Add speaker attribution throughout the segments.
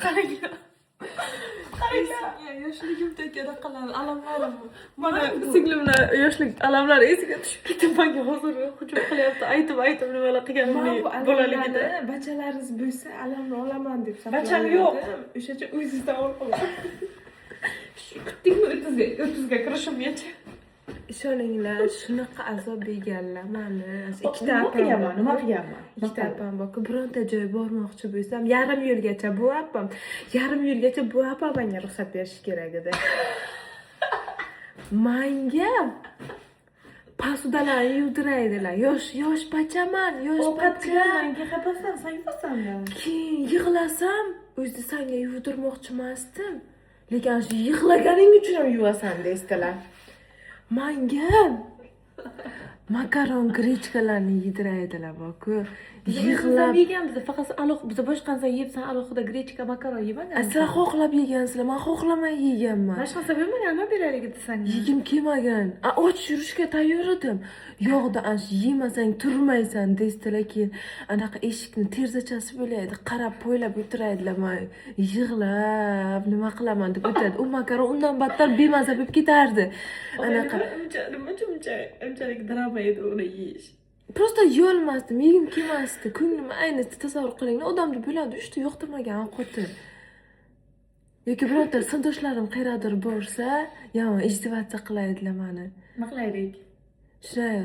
Speaker 1: Qaranglar. Qaranglar. Yoshligimdagi anaqalar, alamlarim. Mana singlimlar yoshlik alamlari esiga tushib ketib, menga hozir hujum qilyapti. Aytib-aytib nimalar qilganimni
Speaker 2: Man bu
Speaker 1: bolaligida.
Speaker 2: alamlarni bachalaringiz bo'lsa, alamni olaman deb
Speaker 1: Bacham yo'q.
Speaker 2: O'sha uchun o'zingizdan olib qolaman.
Speaker 1: Kutdingmi 30ga 30ga kirishimgacha?
Speaker 2: Ishoninglar, shunaqa azob berganlar mani. Ikkita
Speaker 1: Nima
Speaker 2: opam
Speaker 1: qilganman?
Speaker 2: bor.
Speaker 1: Nima qilganman?
Speaker 2: Ikkita opam borku, bironta joy bormoqchi bo'lsam, yarim yo'lgacha bu opam, yarim yo'lgacha bu opam menga ruxsat berishi kerak edi. Manga посуда larni yuvdiraydilar. Yosh yosh bachaman, yosh
Speaker 1: Ovqat
Speaker 2: bacha.
Speaker 1: qilaman, qilmasam, san yuvasan-da.
Speaker 2: Keyin yig'lasam, o'zi sanga yuvdirmoqchi emasdim. Lekin shu yig'laganing uchun ham yuvasan deydilar. Manga makaron гречка larni yediraydilar borku.
Speaker 1: Yig'lab
Speaker 2: Yig'lab
Speaker 1: yeganmiz, faqat aloq biz boshqa narsa yebsan, alohida гречка, makaron yemaganmiz.
Speaker 2: Sizlar xohlab yegansizlar, man xohlamay yeganman.
Speaker 1: Boshqa narsa bo'lmagan, nima berar edi sanga?
Speaker 2: Yegim kelmagan. A, och yurishga tayyor edim. Yo'qda ana shu yemasang turmaysan deydilar. Keyin anaqa eshikni terzachasi bo'laydi, qarab poylab o'tiradilar. Man yig'lab nima qilaman deb o'tiradi. U makaron undan battar bemaza bo'lib ketardi. Anaqa
Speaker 1: Nima uchun unchalik drama edi uni yeyish?
Speaker 2: Просто yeyolmasdim, yegim kelmasdi. Ko'nglim ayni, tasavvur qilinglar, odamda bo'ladi uchta yoqtirmagan ovqati. Yoki bironta sinfdoshlarim qayerdadir borsa, yomon издеваться qilaydilar mani.
Speaker 1: Nima qilaylik?
Speaker 2: Shunday,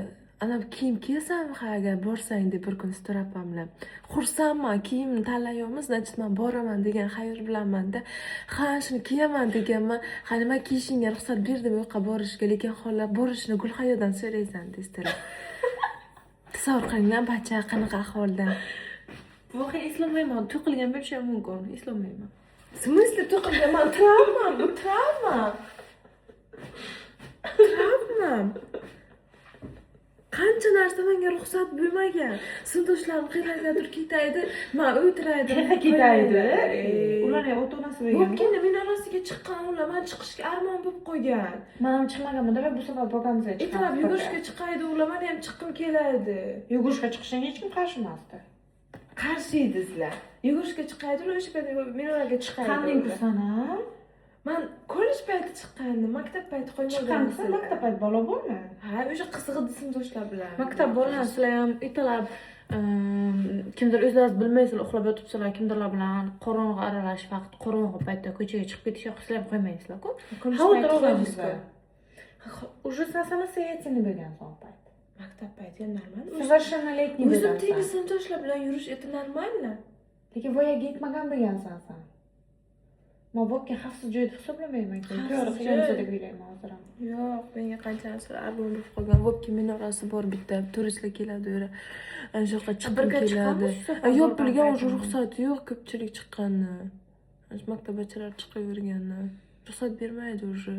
Speaker 2: ana kiyim kiyasanmi ha agar borsang deb bir kun Sitora opam bilan. Xursandman, kiyimni tanlayapmiz, значит, man boraman degan xayol bilanmanda. Ha, shuni kiyaman deganman. Ha, nima kiyishingga ruxsat berdim u yoqqa borishga, lekin xola borishni Gulhayodan so'raysan deydilar. Tasavvur qilinglar, bacha qanaqa ahvolda.
Speaker 1: Bu voqea eslolmayman. To'y qilgan bo'lishi ham mumkin, eslolmayman.
Speaker 2: В смысле to'qilganman? Travma, bu travma. Travma. Qancha narsa menga ruxsat bo'lmagan. Sinfdoshlarim qayergadir ketaydi, man o'tiraydim.
Speaker 1: Qayerga ketaydi?
Speaker 2: Ey.
Speaker 1: Ularni ota onasi bo'lgan.
Speaker 2: Vobkeni minorasiga chiqqan ular, man chiqishga armon bo'lib qolgan.
Speaker 1: Man ham chiqmaganman, demak bu safar bokamizga chiqamiz.
Speaker 2: Ertalab yugurishga chiqaydi ular, mani ham chiqqim keladi.
Speaker 1: Yugurishga chiqishga hech kim qarshi emasdi.
Speaker 2: Qarshi edingizlar. Yugurishga chiqaydi ular, o'sha payt minoraga chiqaydi.
Speaker 1: Qanday
Speaker 2: ular.
Speaker 1: san ham?
Speaker 2: Man kollej payti chiqqandim, maktab payti
Speaker 1: Chiqqanmisan
Speaker 2: qo'ymaganmisizlar.
Speaker 1: Maktab payti bola bo'lma.
Speaker 2: Ha, o'sha qiziq edi sinfdoshlar bilan.
Speaker 1: Maktab bolasizlar ham ertalab kimdir o'zlaringiz bilmaysizlar, uxlab yotibsizlar, kimdirlar bilan qorong'i aralash vaqt, qorong'i paytda ko'chaga chiqib ketish sizlar ham qo'ymaysizlar-ku.
Speaker 2: Kollej
Speaker 1: Xavotir
Speaker 2: payti
Speaker 1: olamiz.
Speaker 2: qo'yamiz-ku.
Speaker 1: Уже san самостоятельный bo'lgansan u payt.
Speaker 2: Maktab payti ham normal.
Speaker 1: Совершеннолетний
Speaker 2: O'zim tengi
Speaker 1: bo'lgansan.
Speaker 2: sinfdoshlar bilan yurish это нормально.
Speaker 1: Lekin voyaga yetmagan bo'lgansan san. Man Vobga xavfsiz joy deb hisoblamayman.
Speaker 2: Xavfsiz
Speaker 1: To'g'ri qilganmiz
Speaker 2: joy.
Speaker 1: deb o'ylayman hozir ham.
Speaker 2: Yo'q, menga qancha narsalar armon bo'lib qolgan. Vobki minorasi bor bitta, turistlar keladi u yerga. Ana shu yoqqa chiqqim
Speaker 1: Birga
Speaker 2: keladi.
Speaker 1: chiqamiz shu safar
Speaker 2: A, yopilgan
Speaker 1: borgan
Speaker 2: уже,
Speaker 1: paytimizda.
Speaker 2: ruxsati yo'q ko'pchilik chiqqanni. Ana shu maktab bachalari chiqaverganni. Ruxsat bermaydi уже.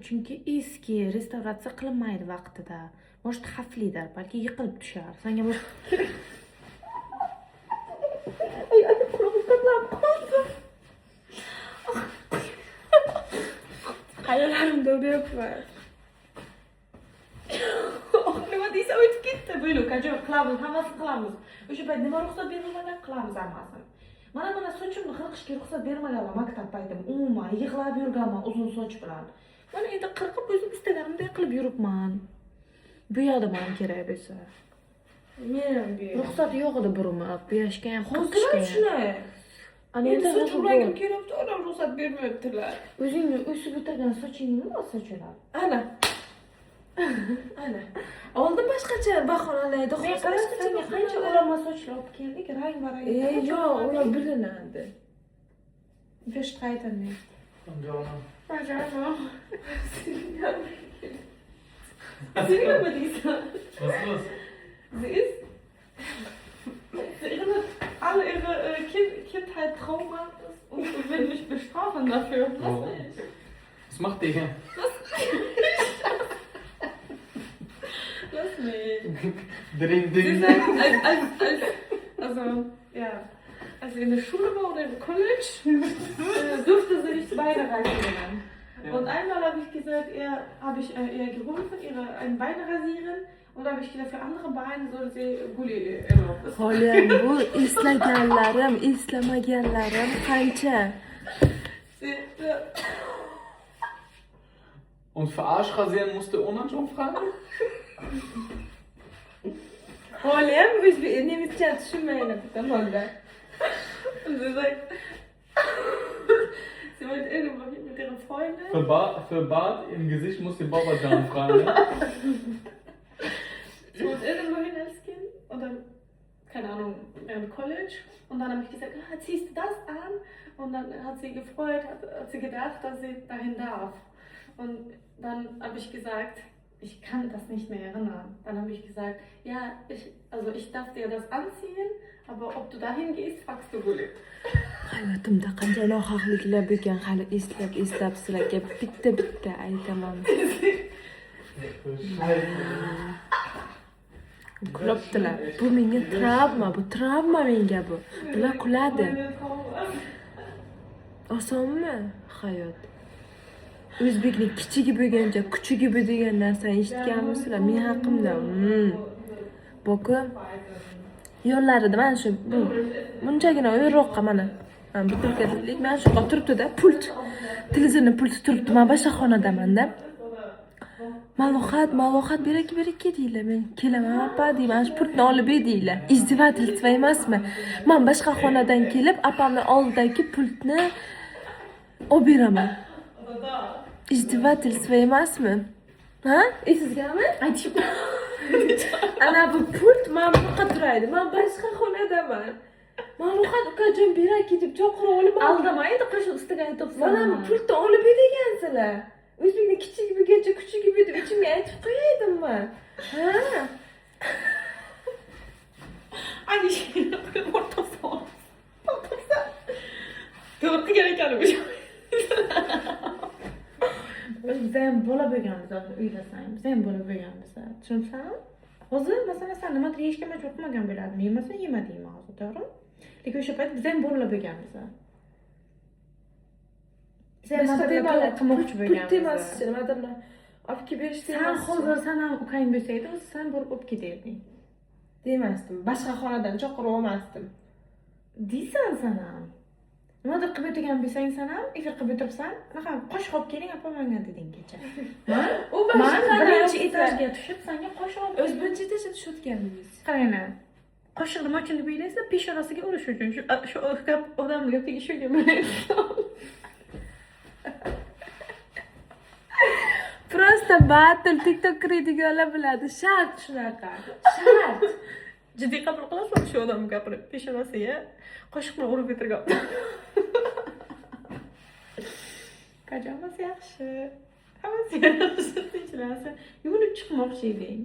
Speaker 1: Chunki eski, restavratsiya qilinmaydi vaqtida. Может, xavflidir, balki yiqilib tushar. Sanga bu Ay, ay, qulog'im qatlab qoldi.
Speaker 2: Xayollarimda uryapman.
Speaker 1: Nima deysan, o'tib ketdi. Bo'ldi, ajoyib qilamiz, hammasini qilamiz. O'sha payt nima ruxsat berilmagan, qilamiz hammasini. Mana sochimni qirqishga ruxsat bermaganlar maktab paytim. Umuman yig'lab yurganman uzun soch bilan. Mana endi qirqib o'zim istaganimdek qilib yuribman. Bo'yadim ham kerak bo'lsa.
Speaker 2: Men ham bu.
Speaker 1: Ruxsat yo'q edi burimib, bo'yashga ham,
Speaker 2: Hozir ham
Speaker 1: qirqishga ham.
Speaker 2: shunday.
Speaker 1: Ana
Speaker 2: Endi
Speaker 1: endi
Speaker 2: soch
Speaker 1: hozir
Speaker 2: ulagim
Speaker 1: bor.
Speaker 2: kelyapti, onam ruxsat bermayaptilar.
Speaker 1: O'zingni o'sib o'tirgan sochingni nima sochilar?
Speaker 2: Ana. Ana. Oldin boshqacha bahonalaydi,
Speaker 1: Men
Speaker 2: hozir
Speaker 1: qara,
Speaker 2: boshqacha
Speaker 1: senga qancha
Speaker 2: bahonalaydi.
Speaker 1: o'lama sochlar olib keldik, rang barang.
Speaker 2: E, yo'q, ular bilinadi.
Speaker 1: Wir streiten nicht.
Speaker 3: Buongiorno.
Speaker 1: Buongiorno. Sie nima deysan?
Speaker 3: Was ist los?
Speaker 1: Sie ist. Sie erinnert alle ihre Kindheit Trauma und will mich bestrafen dafür. Lass
Speaker 3: Warum?
Speaker 1: mich.
Speaker 3: Was macht ihr hier?
Speaker 1: Lass mich.
Speaker 3: Dring,
Speaker 1: Sie
Speaker 3: ding.
Speaker 1: sagt, als, also, ja, als sie in der Schule war oder im College, durfte sie nicht beide reinnehmen. Und einmal habe ich gesagt, ihr habe ich ihr geholfen, ihre ein Bein rasieren. Und da habe ich gesagt, für andere Beine soll sie Gulli erlauben.
Speaker 2: Xo'ljam, bu eslaganlarim, eslamaganlarim qancha?
Speaker 1: Sie, ja.
Speaker 3: Und für Arsch rasieren musste Onan schon fragen?
Speaker 2: Xo'ljam, o'zbek nemischa tushunmaydi tomonda.
Speaker 1: Und sie sagt, sie wollte irgendwo hin mit ihrer Freundin.
Speaker 3: Für Bart im Gesicht musste Babajan fragen. Ne?
Speaker 1: Sie wollte irgendwo hin als Kind. Und dann, keine Ahnung, während College. Und dann habe ich gesagt, ah, ziehst du das an? Und dann hat sie gefreut, hat sie gedacht, dass sie dahin darf. Und dann habe ich gesagt, ich kann das nicht mehr erinnern. Dann habe ich gesagt, ja, ich darf dir das anziehen, aber ob du dahin gehst, fragst du Gulli.
Speaker 2: Hayotimda qancha nohaqliklar bo'lgan, hali eslab eslab sizlarga bitta bitta aytaman. Kulibdilar. Bu menga travma, bu travma menga bu. Bular kuladi. Osonmi hayot? O'zbekning kichigi bo'lgancha kuchigi bu degan narsani eshitganmisizlar? Men haqimda. Boku yo'llarida mana shu bu bunchagina o'yroqqa mana. Mana butilka deylik, mana shu yoqqa turibdi-da, pult. Televizorni pulti turibdi. Men boshqa xonadaman-da. Malohat, malohat beraki beraki deylar. Men kelaman opa deyman, mana shu pultni olib ber deylar. Издевательство emasmi? Men boshqa xonadan kelib opamni oldidagi pultni olib beraman. Издевательство emasmi? Ha? Esingizgami?
Speaker 1: Aytishib
Speaker 2: Ana bu pult mana bunaqa turadi. Men boshqa xonadaman. Malohat ukajon beraki deb chaqirib olib
Speaker 1: Aldamaydi, qo'shiq ustiga aytibsan.
Speaker 2: Mana bu pultni olib ber degansizlar. O'zbekni kichigi bo'lgancha kuchigi bu deb ichimga aytib qo'yaydim-mi? Ha?
Speaker 1: Ayni shuni qilib o'rtoqsan. O'rtoqsan. To'g'ri qilgan ekan bu. Biz ham bola bo'lganmiz, o'ylasang, biz ham bola bo'lganmiz. Tushunsanmi? Hozir masalan sen nimadir yeyishga majbur qilmagan bo'lardim. Yemasang yema deyman hozir, to'g'rimi? Lekin o'sha payt biz ham bolalar bo'lganmiz. Biz ham
Speaker 2: Boshqa
Speaker 1: nimadir
Speaker 2: temalar
Speaker 1: qilmoqchi
Speaker 2: pult
Speaker 1: bo'lganmiz.
Speaker 2: temasi nimadirlar olib kelib berish
Speaker 1: Sen
Speaker 2: temasi.
Speaker 1: hozir sen ham ukang bo'lsaydi, o'zi sen borib olib ketarding.
Speaker 2: Demasdim. Boshqa xonadan chaqirib olmasdim.
Speaker 1: Deysan sen ham. Nimadir qilib o'tirgan bo'lsang sen ham, efir qilib o'tiribsan, anaqa qoshiq olib keling opa menga deding kecha. Man
Speaker 2: U
Speaker 1: man
Speaker 2: boshqa
Speaker 1: birinchi
Speaker 2: narsa.
Speaker 1: etajga tushib senga qoshiq olib
Speaker 2: O'z birinchi etajga tushayotgandingiz.
Speaker 1: Qarang, qoshiq nima uchun deb o'ylaysiz? Peshonasiga urish uchun. Shu gap odamni gapiga ishongan bo'lasiz.
Speaker 2: Просто battle TikTok kiradiganlar biladi. Shart shunaqa. Shart.
Speaker 1: Jiddiy qabul qilasizmi shu odamni gapirib peshonasiga qoshiq bilan urib o'tirgan. Qachon hammasi yaxshi. Hammasi yaxshi, tinchlansin. Yuvinib chiqmoqchi eding.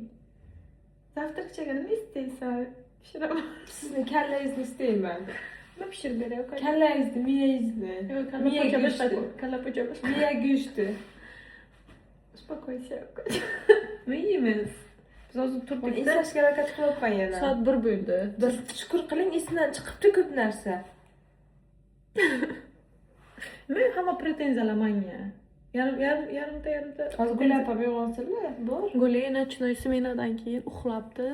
Speaker 1: Завтрак chaga nima istaysan? Pishiraman.
Speaker 2: Sizni kallangizni istayman.
Speaker 1: Nima pishirib beray?
Speaker 2: Kallangizni, miyangizni.
Speaker 1: Yo'q, kalla
Speaker 2: Miya
Speaker 1: po'cha boshqa.
Speaker 2: go'shti.
Speaker 1: Kalla po'cha boshqa.
Speaker 2: Miya go'shti.
Speaker 1: Успокойся. Nima yeymiz? Biz hozir
Speaker 2: Buni
Speaker 1: turdik-da.
Speaker 2: eslashga harakat qilyapman yana.
Speaker 1: Soat 1 bo'ldi.
Speaker 2: Bir shukur qiling, esimdan chiqibdi ko'p narsa.
Speaker 1: Nima hamma pretenziyalar manga? Yarim yarim yarimta yarimta.
Speaker 2: Hozir Gul opa uyg'onsinlar, bor.
Speaker 1: Guli ночной smenadan keyin uxlabdi.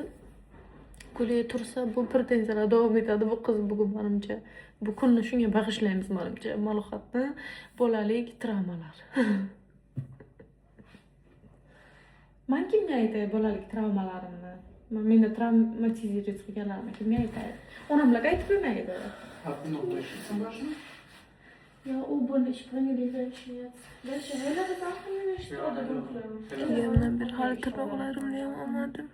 Speaker 1: Guli tursa bu pretenziyalar davom etadi. Bu qiz bugun menimcha bu kunni shunga bag'ishlaymiz menimcha. Malohatni bolalik travmalar. Man kimga aytay bolalik travmalarimni? Man meni travmatizировать qilganlarimni kimga aytay? Onamlarga aytib bo'lmaydi.
Speaker 3: Habt ihr noch Wäsche zum Waschen?
Speaker 1: Ja, oben, ich bringe die Wäsche jetzt. Welche hellere Sachen nicht
Speaker 3: Ja,
Speaker 1: oder
Speaker 3: helle.
Speaker 1: dunkle?
Speaker 2: Yerimdan beri hali tirnoqlarimni ham olmadim.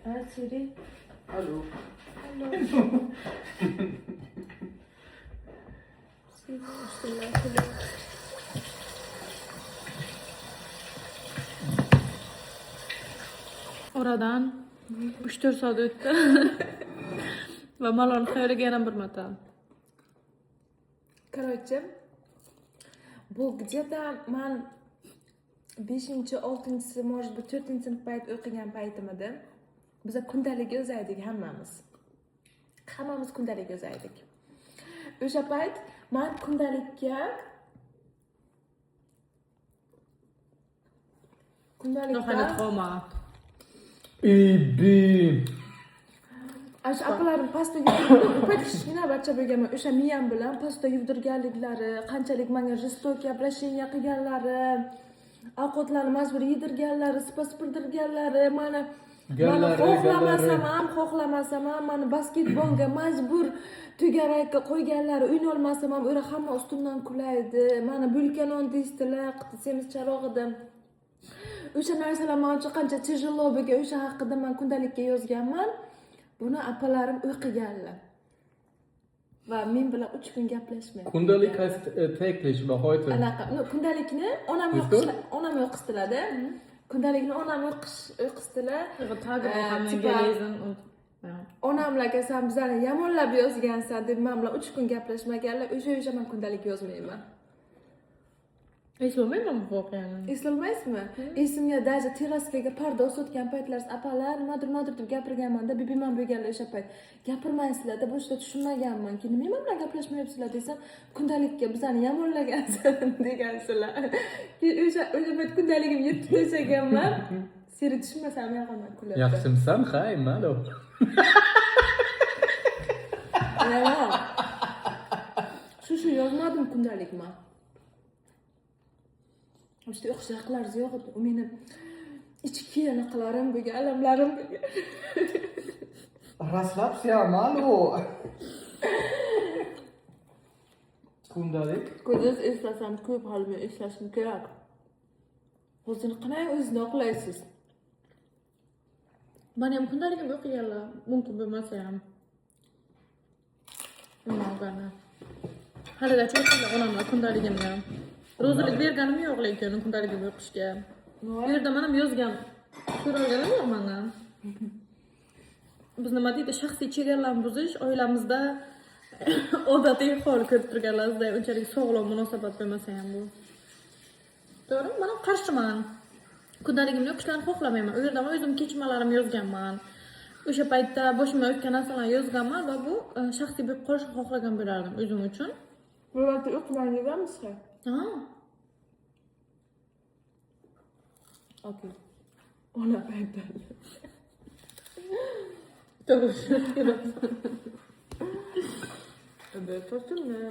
Speaker 2: Ha, Siri.
Speaker 3: Hallo.
Speaker 2: Hallo. Siri, ustidan kuling.
Speaker 1: Oradan 3-4 soat o'tdi. Va Malon xayoliga yana bir marta.
Speaker 2: Короче, bu где-то man beshinchi, oltinchi, может быть, to'rtinchi sinf payt o'qigan paytim edi. Biza kundalik yozaydik hammamiz. Hammamiz kundalik yozaydik. O'sha payt man kundalikka
Speaker 1: Noch eine
Speaker 2: kundalikda
Speaker 1: Trauma.
Speaker 3: Ibi.
Speaker 2: Ana shu opalarim pastda yuvdirgan, u payt kichkina bachcha bo'lganman. O'sha miyam bilan pastda yuvdirganliklari, qanchalik menga жестокий обращение qilganlari, ovqatlarni majbur yedirganlari, sipa supurdirganlari, mani
Speaker 3: Gallari,
Speaker 2: xohlamasam ham, xohlamasam ham mani basketbolga majbur to'garakka qo'yganlari, o'ynolmasam ham ular hamma ustimdan kulaydi. Mani bulkanon deyishdilar, semiz chaloq edim. O'sha narsalar men uchun qancha тяжело bo'lgan, o'sha haqida man kundalikka yozganman. Buni opalarim o'qiganlar. Va men bilan 3 kun gaplashmaydi.
Speaker 3: Kundalik heißt täglich oder heute.
Speaker 2: Anaqa, no, kundalikni onam
Speaker 3: Siz-ku?
Speaker 2: Onam o'qisdilar-da. Kundalikni onam o'qisdilar.
Speaker 1: Ihre Tagebuch haben wir gelesen und ja.
Speaker 2: Onamlarga san bizani yomonlab yozgansan deb men bilan 3 kun gaplashmaganlar. O'sha man kundalik yozmayman.
Speaker 1: Eslolmayman bu voqeani.
Speaker 2: Eslolmaysizmi? Esimga даже terraskaga parda osayotgan paytlar apalar nimadir nimadir deb gapirganmanda, bibim ham bo'lganlar o'sha payt. Gapirmaysizlar deb boshida tushunmaganman. Keyin nima bilan gaplashmayapsizlar desam, kundalikka bizani yomonlagansan degansizlar. Keyin o'sha payt kundaligimni yirtib tashlaganman. Seri tushunmasam yoqaman kulib.
Speaker 3: Yaxshimisan, hay, malo.
Speaker 2: Yo'q. Shu yozmadim kundalikma. O'sha o'qish haqlaringiz yo'q edi. U meni ichki anaqalarim bo'lgan, alamlarim bo'lgan.
Speaker 3: Rastlabsiya, malo. Kundalik.
Speaker 2: Ko'zingiz eslasam ko'p hali men eslashim kerak. O'zini qanday o'zini oqlaysiz?
Speaker 1: Mani ham kundaligimni o'qiganlar, mumkin bo'lmasa ham. Nima olganlar. Haligacha o'qiyman onamlar kundaligimni. Rozilik berganim yo'q lekin kundaligimni o'qishga. Bu yerda man ham yozgan, so'ralganim yo'q mendan. Biz nima deydi, shaxsiy chegaralarni buzish oilamizda odatiy hol ko'rib turganlaringizda unchalik sog'lom munosabat bo'lmasa ham bu. To'g'rimi? Men ham qarshiman. Kundaligimni o'qishlarini xohlamayman. U yerda men o'zim kechmalarimni yozganman. O'sha paytda boshimdan o'tgan narsalarni yozganman va bu shaxsiy bo'lib qolishni xohlagan bo'lardim o'zim uchun.
Speaker 2: Birorta o'qimaganmisiz?
Speaker 1: Ha.
Speaker 2: Okey. Ona paytda.
Speaker 1: To'g'ri.
Speaker 2: Sochimni.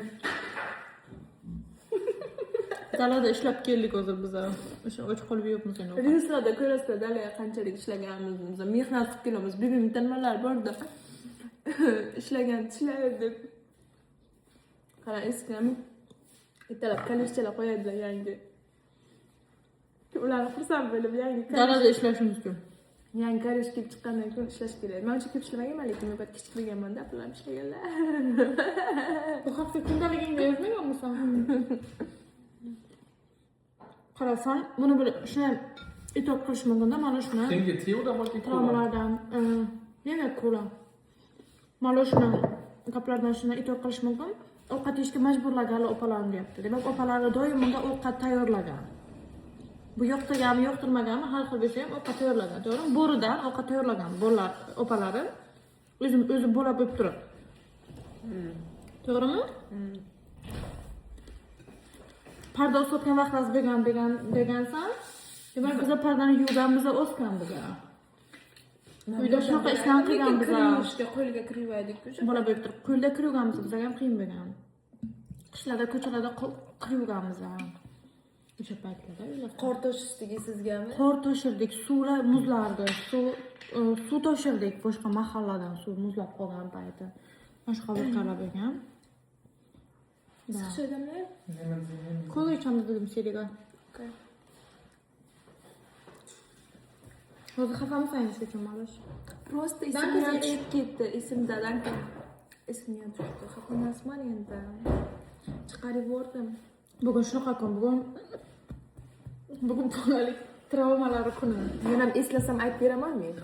Speaker 1: Dalada ishlab keldik hozir biz. O'sha och qolib yuribmiz endi.
Speaker 2: Reelslarda ko'rasizlar dalaga qanchalik ishlaganimizni. Biz mehnat qilib kelamiz. Bibimda nimalar bordi. Ishlagan tishlar deb. Qara eskimi? Ertalab kalishchalar qo'yadilar yangi. Ularni xursand bo'lib yangi
Speaker 1: Dalada ishlashimiz kerak.
Speaker 2: Yangi kalish kelib chiqqandan keyin ishlash kerak. Men uncha ko'p ishlamaganman, lekin men kichik bo'lganmanda apalam ishlaganlar.
Speaker 1: Bu haqda kundaligingda yozmaganmisan? Qarasam, buni bir shuni itob qilish mumkinda, mana shuni.
Speaker 3: Trinkt ihr Tee oder wollt ihr Cola?
Speaker 1: Travmalardan, yana kola. Mana shuni gaplardan shuni itob qilish mumkin. Ovqat yeyishga majburlaganlar opalarim deyapti. Demak, opalari doim bunga ovqat tayyorlagan. Bu yoqtirganmi, yoqtirmaganmi, har xil bo'lsa ham ovqat tayyorlagan, to'g'rimi? Bo'ridan ovqat tayyorlagan bolalar, opalari o'zi bola bo'lib turib. To'g'rimi? Parda osayotgan vaqtlar bo'lgan degansan. Demak, biz pardani yuvganmiz, osganmiz. Uyda shunaqa ishlarni qilganmiz.
Speaker 2: Kir yuvishga qo'lga kir yuvaydik-ku.
Speaker 1: Bola bo'lib turib, qo'lda kir yuvganmiz, bizga ham qiyin bo'lgan. Qishlarda ko'chalarda kir yuvganmiz. O'sha paytlarda uylar
Speaker 2: Qor toshishdiki sizgami?
Speaker 1: Qor toshirdik, suvlar muzlardi, suv toshirdik boshqa mahalladan, suv muzlab qolgan payti. Mana shu voqealar bo'lgan.
Speaker 2: Issiq choydamlar?
Speaker 3: Nehmen Sie, nehmen Sie.
Speaker 1: Kola ichamiz dedim Seriga.
Speaker 2: Okay.
Speaker 1: Hozir xafamisan shu uchun malish.
Speaker 2: Просто
Speaker 1: Danke
Speaker 2: esimga
Speaker 1: sehr.
Speaker 2: tushib ketdi. Esimda danke. Esimga tushdi. Xafa emasman endi. Chiqarib yubordim.
Speaker 1: Bugun shunaqa kun, bugun bolalik travmalari kuni.
Speaker 2: Men ham eslasam aytib beraman men.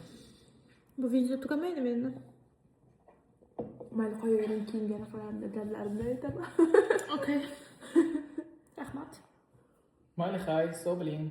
Speaker 1: Bu video tugamaydimi endi?
Speaker 2: Mayli qo'yavering, keyingi anaqalarimda dardlarimni aytaman.
Speaker 1: Okay. Rahmat.
Speaker 3: Mayli, hay, sog' bo'ling.